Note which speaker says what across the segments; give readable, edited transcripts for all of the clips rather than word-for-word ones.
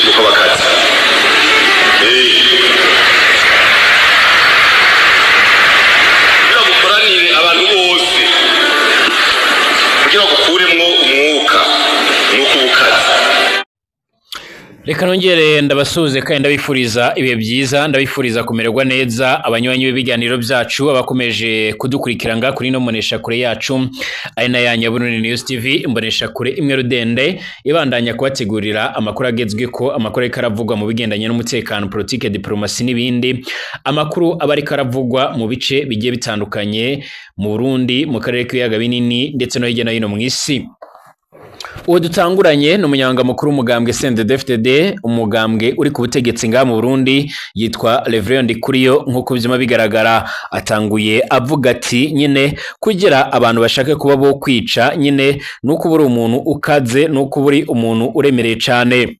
Speaker 1: Nuko bakaze kugira mukoranire abantu bose, kugira gukuremwo umwuka, nuko ubukazi.
Speaker 2: Reka nongere ndabasuhuze kandi ndabifuriza ibihe byiza, ndabifuriza kumererwa neza, abanywanyi b'ibiganiro byacu, abakomeje kudukurikira nga kuri no mbonesha kure yacu ari na ya Nyaburundu News TV, imbonesha kure imwe rudende ibandanya kubategurira amakuru agezweko, amakuru ariko aravugwa mu bigendanye n'umutekano, politike, diplomasi n'ibindi, amakuru aba ariko aravugwa mu bice bigiye bitandukanye mu Burundi, mu karere k'ibiyaga binini ndetse no hirya no hino mu isi. Uwo dutanguranye ni umunyamabanga mukuru w'umugambwe CNDD-FDD, umugambwe uri ku butegetsi ngaha mu Burundi, yitwa Reverend Ndikuriyo. Nk'uko vyuma bigaragara, atanguye avuga ati nyine kugira abantu bashake kuba bo kwica nyine nuko uba uri umuntu ukaze, nuko uba uri umuntu uremereye cane.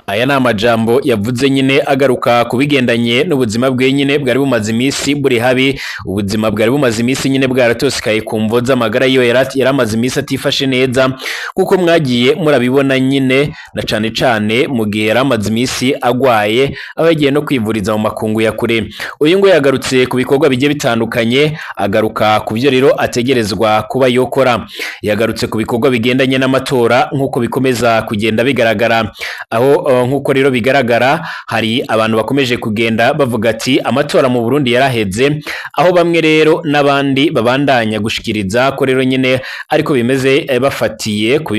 Speaker 2: Aya ni amajambo yavuze nyine agaruka ku bigendanye n'ubuzima bwe nyine bwari bumaze iminsi buri habi, ubuzima bwari bumaze iminsi nyine bwaratosekaye ku mvo z'amagara yiwe, yari amaze iminsi atifashe neza kuko mwagiye murabibona nyine, na cane cane mu gihe yari amaze iminsi agwaye, aho yagiye no kwivuriza mu makungu ya kure. Uyu nguyu yagarutse ku bikorwa bigiye bitandukanye, agaruka ku byo rero ategerezwa kuba yokora. Yagarutse ku bikorwa bigendanye n'amatora nk'uko bikomeza kugenda bigaragara, aho nk'uko rero bigaragara hari abantu bakomeje kugenda bavuga ati amatora mu Burundi yaraheze, aho bamwe rero n'abandi babandanya gushikiriza ko rero nyine ariko bimeze, bafatiye ku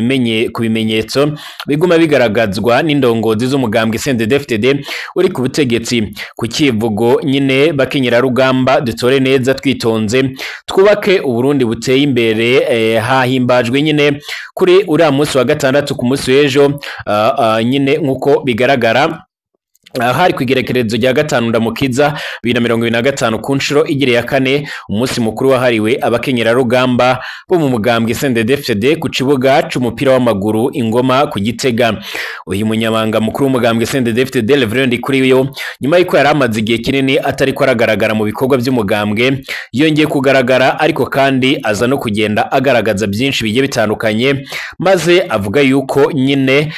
Speaker 2: bimenyetso biguma bigaragazwa n'indongozi z'umugambwe CNDD-FDD uri ku butegetsi. Ku kivugo nyine bakenyerarugamba dutore neza twitonze twubake Uburundi buteye imbere, hahimbajwe nyine kuri uriya munsi wa gatandatu, ku munsi w'ejo nyine nk'uko bigaragara hari ku igerekerezo rya 5 Ndamukiza 2025, ku nshuro igire ya 4, umunsi mukuru wahariwe abakenyerarugamba bo mu mugambwe CNDD-FDD ku kibuga c'umupira w'amaguru Ingoma ku Gitega. Uyu munyamabanga mukuru w'umugambwe CNDD-FDD Reverend Ndikuriyo, nyuma y'uko yari amaze igihe kinini atariko aragaragara mu bikorwa by'umugambwe, yongeye kugaragara, ariko kandi aza no kugenda agaragaza byinshi bigiye bitandukanye, maze avuga yuko nyine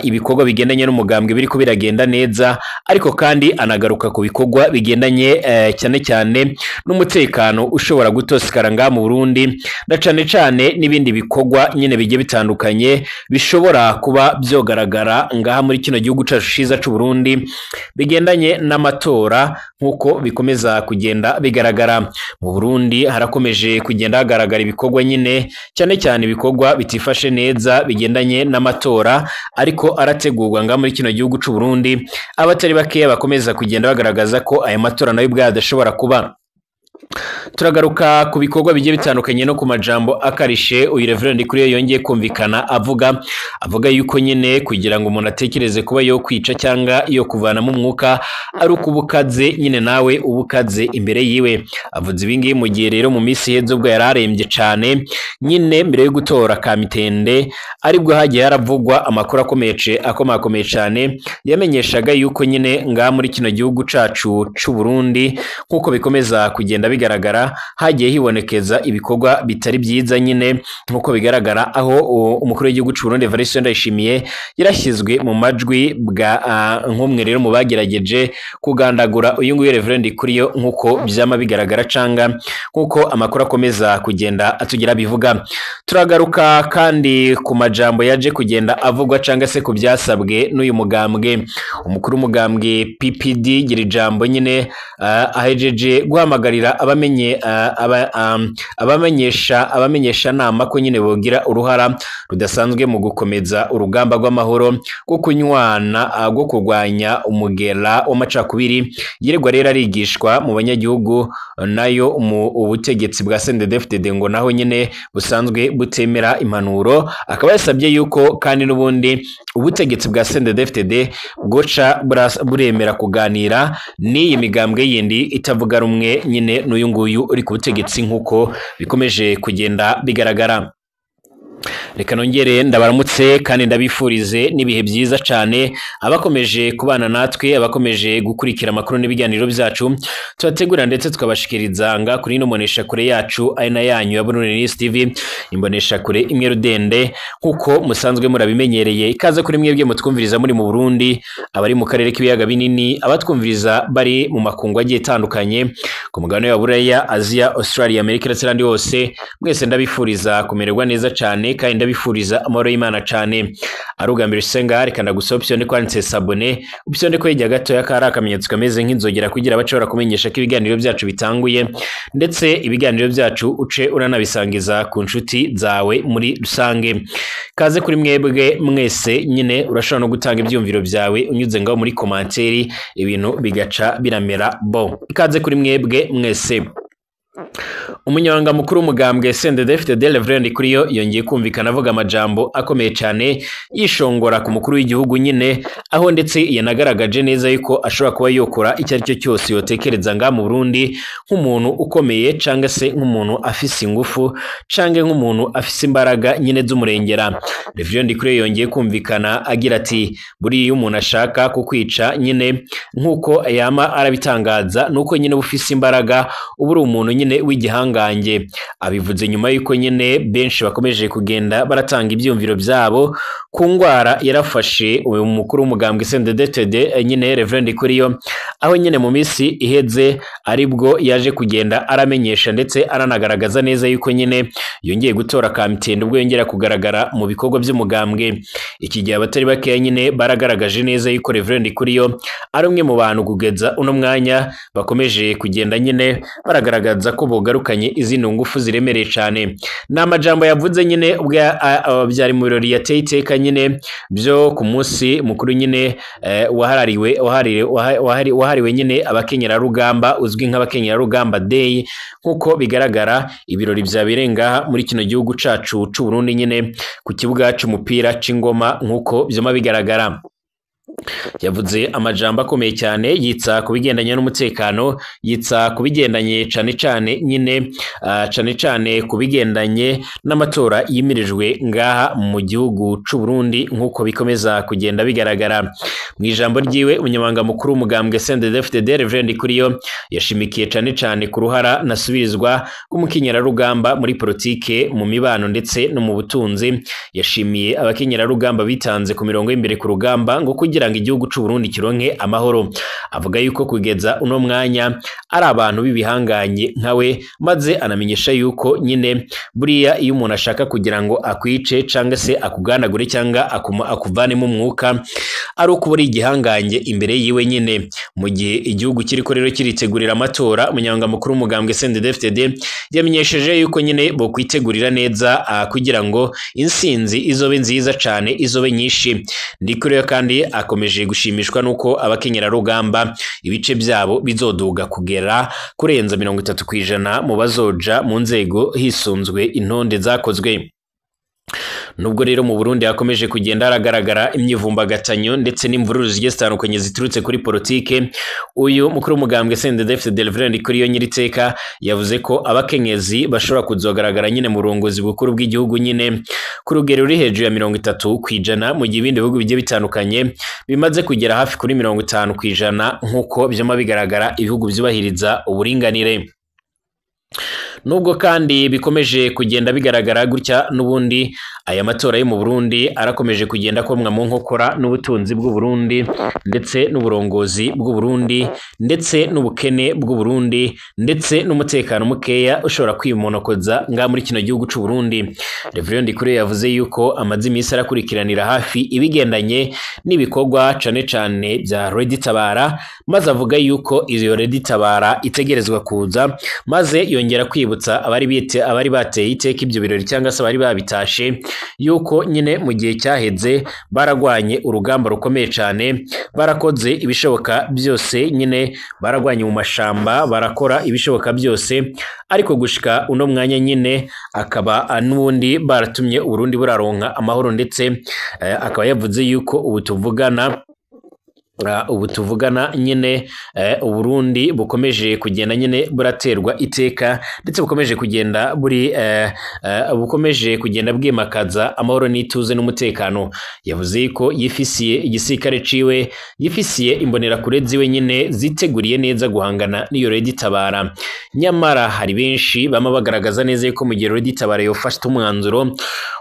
Speaker 2: ibikorwa bigendanye n'umugambwe biriko biragenda neza, ariko kandi anagaruka ku bikorwa bigendanye cyane cyane n'umutekano ushobora gutosekara ngaha mu Burundi, na cane cane n'ibindi bikorwa nyine bigiye bitandukanye bishobora kuba byogaragara ngaha muri kino gihugu cacu ciza c'u Burundi bigendanye n'amatora. Nk'uko bikomeza kugenda bigaragara mu Burundi, harakomeje kugenda hagaragara ibikorwa nyine, cyane cyane ibikorwa bitifashe neza bigendanye n'amatora ariko arategurwa ngaha muri kino gihugu c'u Burundi. Abatari bakeya bakomeza kugenda bagaragaza ko aya matora nayo ubwayo adashobora kuba. Turagaruka ku bikorwa bigiye bitandukanye no ku majambo akarishe uyu Reverend Ndikuriyo yongeye kumvikana avuga yuko nyine kugira ngo umuntu atekereze kuba yo kwica cyangwa yo kuvanamo umwuka ari ukubukaze nyine nawe ubukaze imbere yiwe. Avuze ibi ngibi mu gihe rero mu minsi iheze ubwo yari arembye cane nyine mbere yo gutora Kamitende, aribwo hagiye haravugwa amakuru akomakomeye cane yamenyeshaga yuko nyine ngaha muri kino gihugu cacu c'u Burundi nk'uko bikomeza kugenda bigaragara hagiye hibonekeza ibikorwa bitari byiza nyine nk'uko bigaragara, aho umukuru w'igihugu c'u Burundi Evariste Ndayishimiye yarashyizwe mu majwi bwa nk'umwe rero mu bagerageje kugandagura uyu nguyu Reverend Ndikuriyo nk'uko byama bigaragara canga nk'uko amakuru akomeza kugenda atugira bivuga. Turagaruka kandi ku majambo yaje kugenda avugwa canga se ku byasabwe n'uyu mugambwe. Umukuru w'umugambwe PPD gira ijambo nyine ahejeje guhamagarira abamenyesha nama ko nyine bogira uruhara rudasanzwe mu gukomeza urugamba rw'amahoro rwo kunywana, rwo kurwanya umugera w'amacakubiri yirirwa rero arigishwa mu banyagihugu, nayo ubutegetsi bwa CNDD-FDD ngo naho nyine busanzwe butemera impanuro. Akaba yasabye yuko kandi n'ubundi ubutegetsi bwa CNDD-FDD bwoca buremera kuganira n'iyi migambwe yindi itavuga rumwe nyine n'uyu nguyu uri ku butegetsi nk'uko bikomeje kugenda bigaragara. Reka nongere ndabaramutse kandi ndabifurize n'ibihe byiza cyane abakomeje kubana natwe, abakomeje gukurikira amakuru n'ibiganiro byacu tubategura ndetse tukabashikiriza nga kuri ino mbonesha kure yacu ari na yanyu ya Burundi News TV, imbonesha kure imwe rudende nkuko musanzwe murabimenyereye. Ikaze kuri mwebwe mutwumviriza muri mu Burundi, abari mu karere k'ibiyaga binini, abatwumviriza bari mu makungu agiye atandukanye ku mugabane wa Buraya, Aziya, Australia, Amerika ndetse n'ahandi hose, mwese ndabifuriza kumererwa neza cyane kandi ndabifuriza amahoro y'Imana cyane. Arugambira senga reka ndagusaba option kwanditse s'abonner, option ko hirya gatoya kari akamenyetso kameze nk'inzogera kugira bashobora kumenyesha ko ibiganiro byacu bitanguye, ndetse ibiganiro byacu uce uranabisangiza ku nshuti zawe muri rusange. Kaze kuri mwebwe mwese nyine, urashobora no gutanga ibyumviro byawe unyuze ngaho muri commentaire, ibintu bigaca biramera bo. Ikaze kuri mwebwe mwese. Umunyamabanga mukuru w'umugambwe CNDD-FDD Reverend Ndikuriyo yongeye kumvikana avuga amajambo akomeye cyane yishongora ku mukuru w'igihugu nyine, aho ndetse yanagaragaje neza yuko ashobora kuba yokora icyo ari cyo cyose yotekereza nga mu Burundi nk'umuntu ukomeye cyangwa se nk'umuntu afise ingufu cyangwa nk'umuntu afise imbaraga nyine z'umurengera. Reverend Ndikuriyo yongeye kumvikana agira ati buriya iyo umuntu ashaka kukwica nyine nk'uko yama arabitangaza nuko nyine ufise imbaraga uba uri umuntu nyine w'igihangange. Abivuze nyuma yuko nyine benshi bakomeje kugenda baratanga ibyumviro byabo ku ngwara yarafashe uyu mukuru w'umugambwe CNDD-FDD nyine Reverend Ndikuriyo, aho nyine mu minsi iheze aribwo yaje kugenda aramenyesha ndetse aranagaragaza neza yuko nyine yongeye gutora Kamtende ubwo yongera kugaragara mu bikorwa by'umugambwe. Iki gihe abatari bakeya nyine baragaragaje neza yuko Reverend Ndikuriyo ari umwe mu bantu kugeza uno mwanya bakomeje kugenda nyine baragaragaza ko bogarukanye izindi ngufu ziremereye cyane. Ni amajambo yavuze nyine ubwo byari mu birori yateye iteka nyine byo ku munsi mukuru nyine wahariwe nyine abakenyerarugamba uzwi nk'abakenyerarugamba Day, nkuko bigaragara ibirori byabereye ngaha muri kino gihugu cacu c'u Burundi nyine ku kibuga c'umupira c'Ingoma nkuko vyama bigaragara. Yavuze amajambo akomeye cyane yitsa ku bigendanye n'umutekano, yitsa ku bigendanye cane cane nyine cane cane ku bigendanye n'amatora yimirijwe ngaha mu gihugu c'u Burundi nkuko bikomeza kugenda bigaragara. Mu ijambo ryiwe umunyamabanga mukuru w'umugambwe CNDD-FDD Reverend Ndikuriyo yashimikiye cane cane ku ruhara nasubirizwa rw'umukenyerarugamba muri politike, mu mibano ndetse no mu butunzi. Yashimiye abakenyerarugamba bitanze ku mirongo y'imbere ku rugamba ngo kugira ngo igihugu c'u Burundi kironke amahoro. Avuga yuko kugeza uno mwanya ari abantu b'ibihanganye nkawe, maze anamenyesha yuko nyine buriya iyo umuntu ashaka kugira ngo akwice cyangwa se akuganagure cyangwa akuvanemo umwuka ari uko uri igihangange imbere yiwe nyine. Mu gihe igihugu kiriko rero kiritegurira amatora, umunyamabanga mukuru w'umugambwe CNDD-FDD yamenyesheje yuko nyine bo kwitegurira neza kugira ngo insinzi izobe nziza cyane, izobe nyinshi. Ndikuriyo kandi akomeje gushimishwa nuko abakenyerarugamba ibice byabo bizoduga kugera kurenza 30% mu bazoja mu nzego hisunzwe intonde zakozwe. Nubwo rero mu Burundi hakomeje kugenda haragaragara imyivumbagatanyo ndetse n'imvururu zigiye zitandukanye ziturutse kuri politike, uyu mukuru w'umugambwe CNDD-FDD Reverend Ndikuriyo Nyiriteka yavuze ko abakenyezi bashobora kuzogaragara nyine mu burongozi bukuru bw'igihugu nyine ku rugero ruri hejuru ya 30%, mu gihe ibindi bihugu bigiye bitandukanye bimaze kugera hafi kuri 50% nkuko vyama bigaragara ibihugu vyubahiriza uburinganire. Nubwo kandi bikomeje kugenda bigaragara gutya, n'ubundi aya matora yo mu Burundi arakomeje kugenda akomwa mu nkokora n'ubutunzi bw'u Burundi ndetse n'uburongozi bw'u Burundi ndetse n'ubukene bw'u Burundi ndetse n'umutekano mukeya ushobora kwimonokoza nga muri kino gihugu c'u Burundi. Reverend Ndikuriyo yavuze yuko amaze iminsi arakurikiranira hafi ibigendanye n'ibikorwa cane cane bya Red Tabara, maze avuga yuko iyo Red Tabara itegerezwa kuza, maze yongera kwibutsa abari bateye iteka ibyo birori cyangwa se abari babitashe yuko nyine mu gihe cyaheze baragwanye urugamba rukomeye cyane, barakoze ibishoboka byose nyine, baragwanye mu mashamba, barakora ibishoboka byose, ariko gushika uno mwanya nyine akaba n'ubundi baratumye Uburundi buraronka amahoro, ndetse akaba yavuze yuko ubu tuvugana Ubu tuvugana nyine, Uburundi bukomeje kugenda nyine buraterwa iteka, ndetse bukomeje kugenda buri bukomeje kugenda bwimakaza amahoro n'ituze n'umutekano. Yavuze ko yifisiye igisirikare ciwe, yifisiye imbonerakure ziwe nyine ziteguriye neza guhangana n'iyo RED Tabara. Nyamara hari benshi bama bagaragaza neza yuko mu gihe RED Tabara yofashe umwanzuro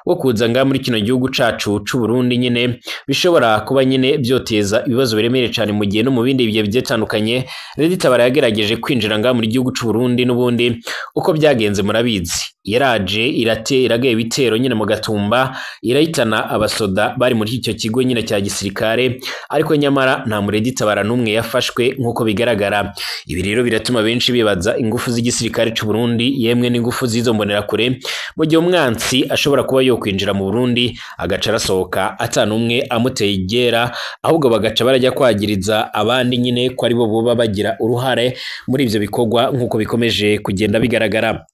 Speaker 2: wo kuza ngaha muri kino gihugu cacu c'u Burundi nyine, bishobora kuba nyine byoteza ibibazo biremereye cane, mu gihe no mu bindi bihe bigiye bitandukanye RED Tabara yagerageje kwinjira ngaha muri gihugu c'u Burundi, n'ubundi uko byagenze murabizi. Yaraje irate iragaye ibitero nyine mu Gatumba, irahitana abasoda bari muri icyo kigo nyine cya gisirikare, ariko nyamara nta mu RED Tabara n'umwe yafashwe nk'uko bigaragara. Ibi rero biratuma benshi bibaza ingufu z'igisirikare c'u Burundi, yemwe n'ingufu z'izo mbonerakure, mu gihe umwansi ashobora kuba yokwinjira mu Burundi agaca arasohoka atanumwe amuteye igera, ahubwo bagaca barajya kwagiriza abandi nyine ko aribo boba bagira uruhare muri ivyo bikorwa nk'uko bikomeje kugenda bigaragara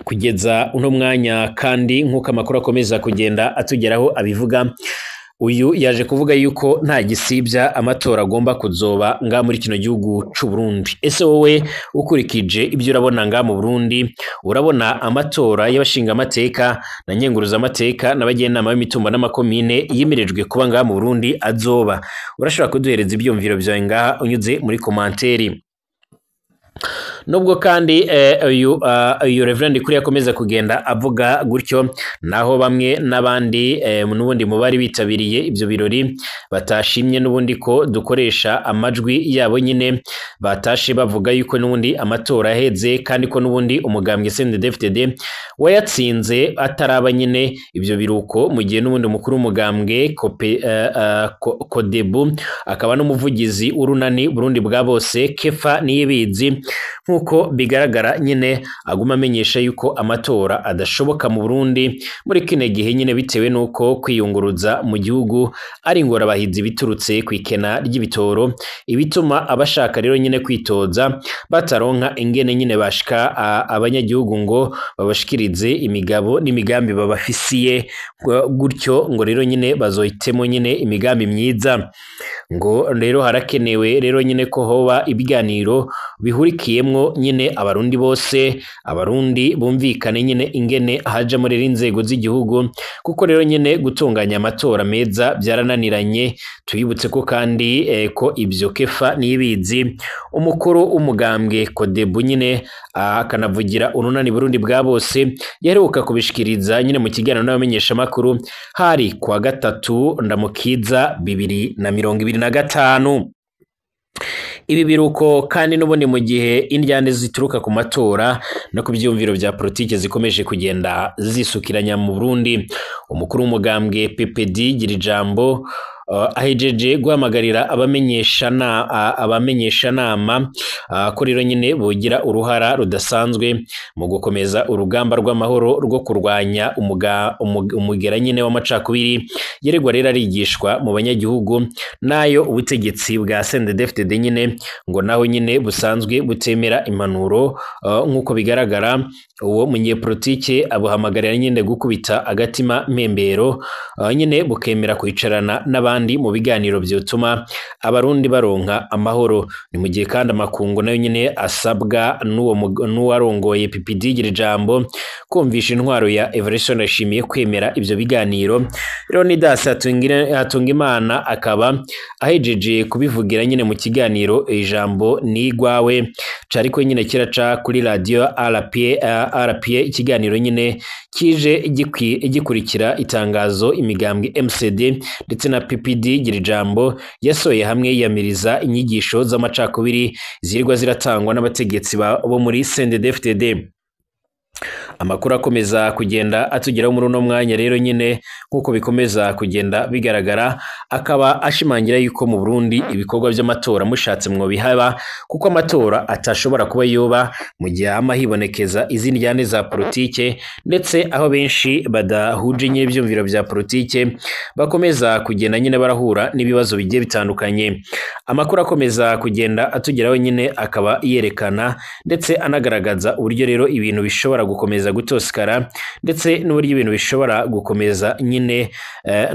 Speaker 2: kugeza uno mwanya. Kandi nk'uko amakuru akomeza kugenda atugeraho abivuga, uyu yaje kuvuga yuko nta gisibya amatora agomba kuzoba nga muri kino gihugu c'u Burundi. Ese wowe ukurikije ibyo urabona nga mu Burundi, urabona amatora y'abashinga amateka na nyenguruza amateka n'abajyanama b'imitumba n'amakomine yimirijwe kuba nga mu Burundi azoba? Urashobora kuduhereza ibyumviro byawe ngaha unyuze muri komanteri. Nubwo kandi uyu Reverend kuri akomeza kugenda avuga gutyo, naho bamwe n'abandi n'ubundi mu bari bitabiriye ibyo birori batashimye n'ubundi ko dukoresha amajwi yabo nyine, batashe bavuga yuko n'ubundi amatora aheze, kandi ko n'ubundi umugambwe CNDD-FDD wayatsinze ataraba nyine ibyo biruko, mu gihe n'ubundi umukuru w'umugambwe Kodebu akaba n'umuvugizi w'urunani Burundi bwa bose Kefa Niyibizi, nkuko bigaragara nyine aguma amenyesha yuko amatora adashoboka mu Burundi muri kino gihe nyine, bitewe nuko kwiyunguruza mu gihugu ari ingorabahizi biturutse ku ikena ry'ibitoro, ibituma abashaka rero nyine kwitoza bataronka ingene nyine bashika abanyagihugu ngo babashikirize imigabo n'imigambi babafisiye, gutyo ngo rero nyine bazohitemo nyine imigambi myiza. Ngo rero harakenewe rero nyine ko hoba ibiganiro bihurikiyemwo nyine abarundi bose, abarundi bumvikane nyine ingene haja muri inzego z'igihugu, kuko rero nyine gutunganya amatora meza byarananiranye. Tuyibutse ko kandi ko ibyo Kefa Niyibizi umukuru w'umugambwe Kodebu nyine akanavugira urunani Burundi bwa bose yaheruka kubishikiriza nyine mu kiganiro n'abamenyesha makuru hari kuwa gatatu Ndamukiza 2025. Ibi biruko kandi n'ubundi mu gihe indyane zituruka ku matora no ku byumviro bya politike zikomeje kugenda zisukiranya mu Burundi. Umukuru w'umugambwe PPD Girijambo ahejeje guhamagarira abamenyesha nama ko rero nyine bogira uruhara rudasanzwe mu gukomeza urugamba rw'amahoro rwo kurwanya umugera nyine w'amacakubiri yeregwa rero arigishwa mu banyagihugu, nayo ubutegetsi bwa CNDD-FDD nyine ngo naho nyine busanzwe butemera impanuro. Nk'uko bigaragara uwo munyepolitike abuhamagarira nyine gukubita agatima mpembero, nyine bukemera kwicarana n'abandi mu biganiro byotuma abarundi baronka amahoro. Ni mu gihe kandi amakungu nayo nyine asabwa n'uwarongoye PPD Girijambo kumvisha intwaro ya Evariste Ndayishimiye kwemera ibyo biganiro. Leonidas Hatungimana akaba ahejeje kubivugira nyine mu kiganiro ijambo ni igwawe cariko nyine kiraca kuri radio RPA, ikiganiro nyine kije gikurikira itangazo imigambwe MCD ndetse na PPD Girijambo yasohoye hamwe yiyamiriza inyigisho z'amacakubiri zirirwa ziratangwa n'abategetsi bo muri CNDD-FDD. Amakuru akomeza kugenda atugeraho muri uno mwanya rero nyine nk'uko bikomeza kugenda bigaragara, akaba ashimangira yuko mu Burundi ibikorwa by'amatora mushatse mwo bihaba, kuko amatora atashobora kuba yoba mu gihe hama hibonekeza izindi njyane za politike, ndetse aho benshi badahuje nyine ibyumviro bya politike bakomeza kugenda nyine barahura n'ibibazo bigiye bitandukanye. Amakuru akomeza kugenda atugeraho nyine akaba yerekana ndetse anagaragaza uburyo rero ibintu bishobora gukomeza gukomeza gutosekara, ndetse n'uburyo ibintu bishobora gukomeza nyine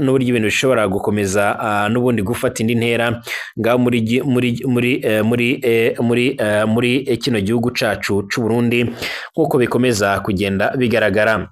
Speaker 2: n'uburyo ibintu bishobora gukomeza n'ubundi gufata indi ntera ngaho muri muri muri muri muri muri kino gihugu cacu c'u Burundi, nk'uko bikomeza kugenda bigaragara.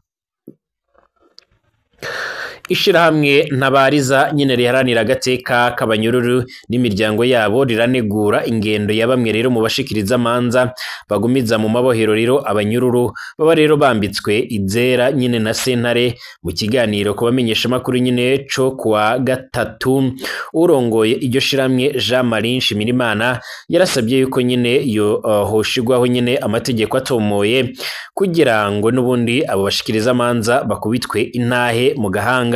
Speaker 2: Ishirahamwe Ntabariza nyine riharanira agateka k'abanyururu n'imiryango yabo riranegura ingendo ya bamwe rero mu bashikiriza amanza bagumiza mu mabohero rero abanyururu baba rero bambitswe izera nyine na sentare. Mu kiganiro ku bamenyeshamakuru nyine co kuwa gatatu, urongoye iryo shirahamwe Jean Marie Nshimirimana yarasabye yuko nyine yo hoshigwaho nyine amategeko atomoye kugira ngo n'ubundi abo bashikiriza amanza bakubitwe intahe mu gahanga.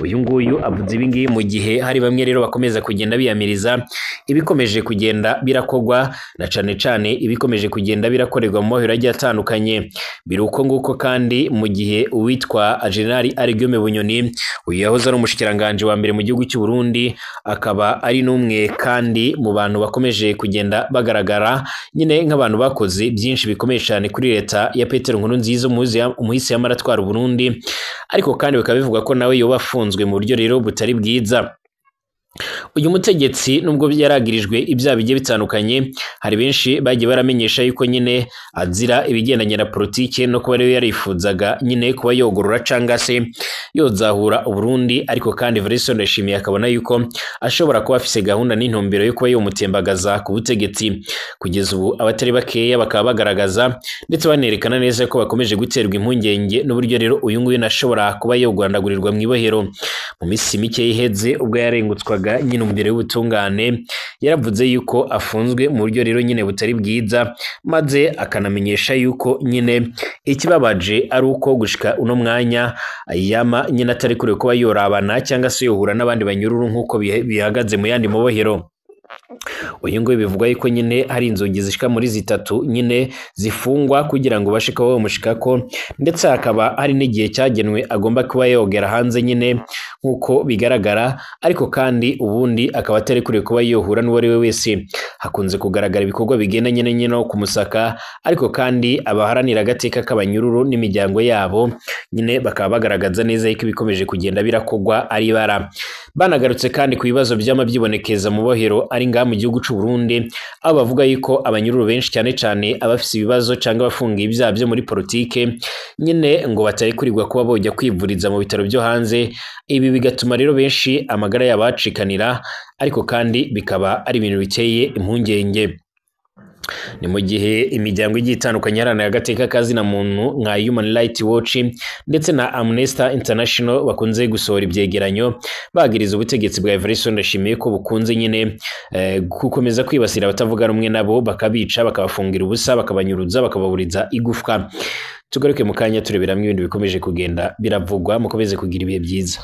Speaker 2: Uyu nguyu avuze ibi ngibi mu gihe hari bamwe rero bakomeza kugenda biyamiriza ibikomeje kugenda birakogwa, na cane cane ibikomeje kugenda birakorerwa mu mabohero agiye atandukanye. Biri uko nguko kandi mu gihe uwitwa General Guillaume Bunyoni, uyu yahoze ari umushikiranganje wa mbere mu gihugu cy'u Burundi, akaba ari n'umwe kandi mu bantu bakomeje kugenda bagaragara nyine nk'abantu bakoze byinshi bikomeye cyane kuri leta ya Petero Nkurunziza umuhisi yamara atwara Burundi, ariko kandi bikaba bivugwa ko nawe yoba afunzwe mu buryo rero butari bwiza. Uyu mutegetsi nubwo yaragirijwe ibyaha bigiye bitandukanye, hari benshi bagiye baramenyesha yuko nyine azira ibigendanye na politike no kuba rero yarifuzaga nyine kuba yogorora canga se yozahura Uburundi, ariko kandi Evariste Ndayishimiye akabona yuko ashobora kuba afise gahunda n'intumbero yo kuba yomutembagaza ku butegetsi. Kugeza ubu abatari bakeya bakaba bagaragaza ndetse banerekana neza ko bakomeje guterwa impungenge n'uburyo rero uyu nguyu nashobora kuba yogandagurirwa mu ibohero. Mu minsi mike iheze ubwo yarengutswaga nyine imbere y'ubutungane, yaravuze yuko afunzwe mu buryo rero nyine butari bwiza, maze akanamenyesha yuko nyine ikibabaje ari uko gushika uno mwanya yama nyine atari kure kuba yorabana cyangwa se yohura n'abandi banyururu nk'uko bihagaze mu yandi mabohero. Uyu nguyu bivugwa yuko nyine hari inzugi zishika muri zitatu nyine zifungwa kugira ngo bashe kuba bamushikako, ndetse hakaba hari n'igihe cyagenwe agomba kuba yogera hanze nyine nk'uko bigaragara, ariko kandi ubundi akaba atari kure kuba yohura n'uwo ari we wese. Hakunze kugaragara ibikorwa bigenda nyine nyine no kumusaka, ariko kandi abaharanira agateka k'abanyururu n'imiryango yabo nyine bakaba bagaragaza neza yuko ibikomeje kugenda birakogwa ari ibara. Banagarutse kandi ku bibazo by'amabyibonekeza mu bohero ari ngaha mu gihugu c'u Burundi, aho bavuga yuko abanyururu benshi cyane cyane abafise ibibazo cyangwa abafungiye ibyaha byo muri politike nyine ngo batarekurirwa kuba bojya kwivuriza mu bitaro byo hanze. Ibi bigatuma rero benshi amagara yabo acikanira, ariko kandi bikaba ari ibintu biteye impungenge. Ni mu gihe imiryango igiye itandukanye iharanira agateka kazina muntu nka Human Rights Watch ndetse na Amnesty International bakunze gusohora ibyegeranyo bagiriza ubutegetsi bwa Evariste Ndayishimiye ko bukunze nyine gukomeza kwibasira abatavuga rumwe nabo, bakabica, bakabafungira ubusa, bakabanyuruza, bakababuriza igufwa. Tugaruke mu kanya turebera hamwe ibintu bikomeje kugenda biravugwa. Mukomeze kugira ibihe byiza.